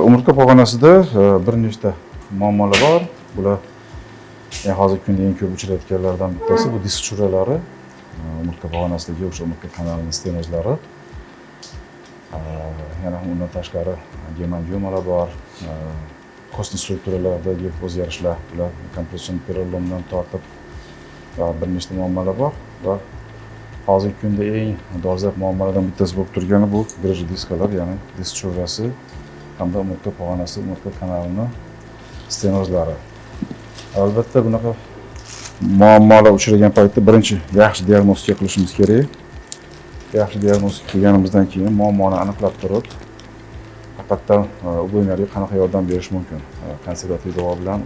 Umurtqa pog'onasida bir nechta muammolar bor. Bular hozirgi kunda eng ko'p uchrayotganlardan bittasi bu disk churalari, umurtqa pog'onasidagi o'sha umurtqa kanalining stenozlari. Yana undan tashqari gemangiomalar bor, kosmik strukturalardagi o'zgarishlar, bular kompression perelomdan tortib va bir nechta muammolar bor va hozirgi kunda eng dolzarb muammolardan bittasi bo'lib turgani bu grija diskalar, ya'ni disk churasi hamda umurtqa pog'onasi, umurtqa kanalini stenozlari. Albatta bunaqa muammolar uchragan paytda birinchi yaxshi diagnostika qilishimiz kerak. Yaxshi diagnostika qilganimizdan keyin muammoni aniqlab turib, haqiqatdan u bemorga qanaqa yordam berish mumkin? Konservativ davo bilan,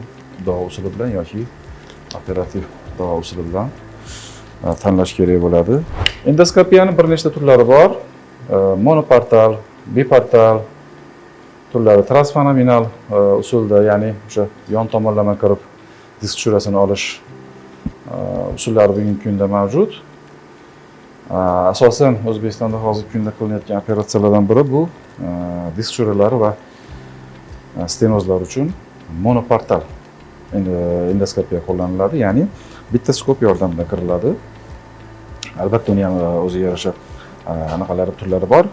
davo usuli bilan yoki operativ davo usuli bilan tanlash kerak bo'ladi. Endoskopiyaning bir nechta turlari bor. Monoportal, biportal turlari, transforaminal usulda, ya'ni o'sha yon tomonlama kirib disk churasini olish usullari bugungi kunda mavjud. Asosan O'zbekistonda hozirgi kunda qilinayotgan operatsiyalardan biri bu disk churalari va stenozlar uchun monoportal endoskopiya qo'llaniladi, ya'ni bitta skop yordamida kiriladi. Albatta uni ham o'ziga yarasha anaqalari, turlari bor.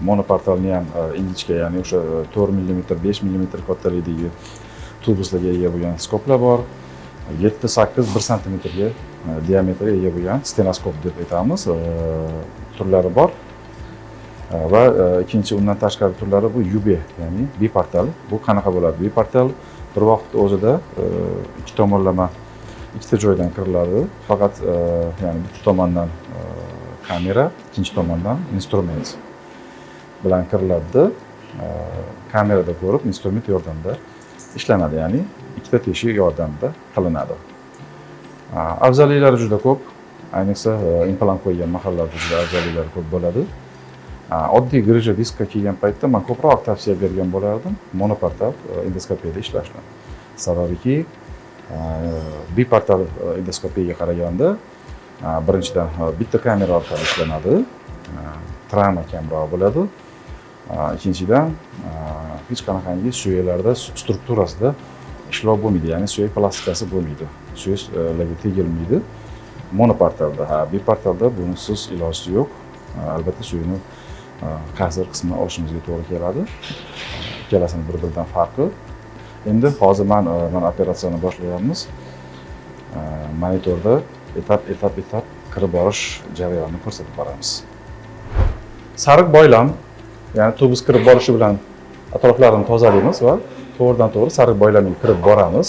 Monoportalni ham ingichka, ya'ni o'sha 4 millimetr, 5 millimetr kattalikdagi tubuslarga ega bo'lgan skoplar bor. 7, 8, 1 santimetrga diametrga ega bo'lgan stenoskop deb aytamiz, turlari bor. Va ikkinchi undan tashqari turlari bu UB, ya'ni biportal. Bu qanaqa bo'ladi? Biportal bir vaqtda o'zida ikki tomonlama ikkita joydan kiriladi. Faqat ya'ni bitta tomondan kamera, ikkinchi tomondan instrument bilan kiriladida. Kamerada ko'rib, instrument yordamida ishlanadi, ya'ni ikkita teshik yordamida qilinadi. Afzalliklari juda ko'p. Ayniqsa implant qo'ygan mahallarda juda afzalliklari ko'p bo'ladi. Oddiy grija diskka kelgan paytda men ko'proq tavsiya bergan bo'lardim monoportal endoskopiyada ishlashni. Sababiki biportal endoskopiyaga qaraganda birinchidan bitta kamera orqali ishlanadi, travma kamroq bo'ladi. Ikkinchidan hech qanaqangi suyaklarda strukturasida ishlov bo'lmaydi, ya'ni suyak plastikasi bo'lmaydi, suyaklarga tegilmaydi. Monoportalda, ha, biportalda bunisiz ilojisi yo'q. Albatta suyakni qaysidir qismini olishimizga to'g'ri keladi. Ikkalasini bir-biridan farqi. Endi hozir mana operatsiyani boshlayapmiz. Monitorda etap-etap-etap kirib borish jarayonini ko'rsatib boramiz. Sariq boylam, ya'ni tubus kirib borishi bilan atroflarini tozalaymiz va to'g'ridan to'g'ri sariq boylamga kirib boramiz.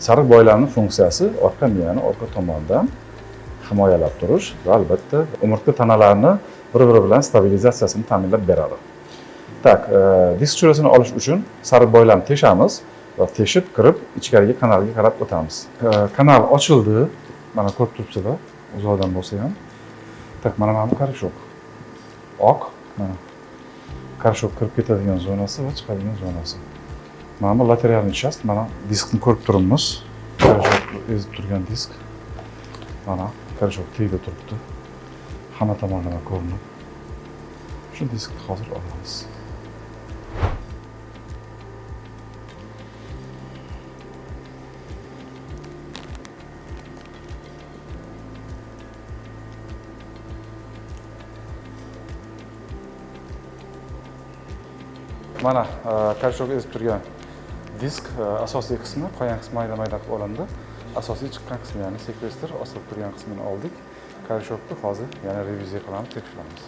Sariq boylamning funksiyasi orqa miyani orqa tomondan himoyalab turish va albatta umurtqa tanalarini bir-biri bilan stabilizatsiyasini ta'minlab beradi. Disk churasini olish uchun sariq boylamni teshamiz va teshib kirib ichkariga kanalga qarab o'tamiz. Kanal ochildi. Mana ko'rib turibsizlar, uzoqdan bo'lsa ham. Mana bu karishok. Oq, mana karishok kirib ketadigan zonasi va chiqadigan zonasi. Mana bu lateralniy часть, mana diskni ko'rib turibmiz. Karishok ezib turgan disk. Mana karishok tagida turibdi. Hamma tomonlama ko'rinib. Shu diskni hozir olamiz. Mana karishok ezib turgan disk asosiy qismi, qolgan qismi mayda-mayda qilib olindi. Asosiy chiqqan qismi, ya'ni sekvestr osilib turgan qismini oldik. Karishokni hozir yana reviziya qilamiz, tekshiramiz.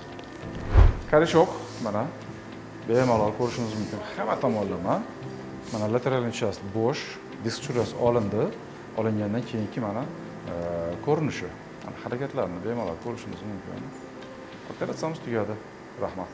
Karishok mana bemalol ko'rishimiz mumkin hamma tomonlama. Mana lateralniy часть bo'sh, disk churasi olindi. Olingandan keyingi mana ko'rinishi, mana harakatlarini bemalol ko'rishimiz mumkin. Operatsiyamiz tugadi. Rahmat.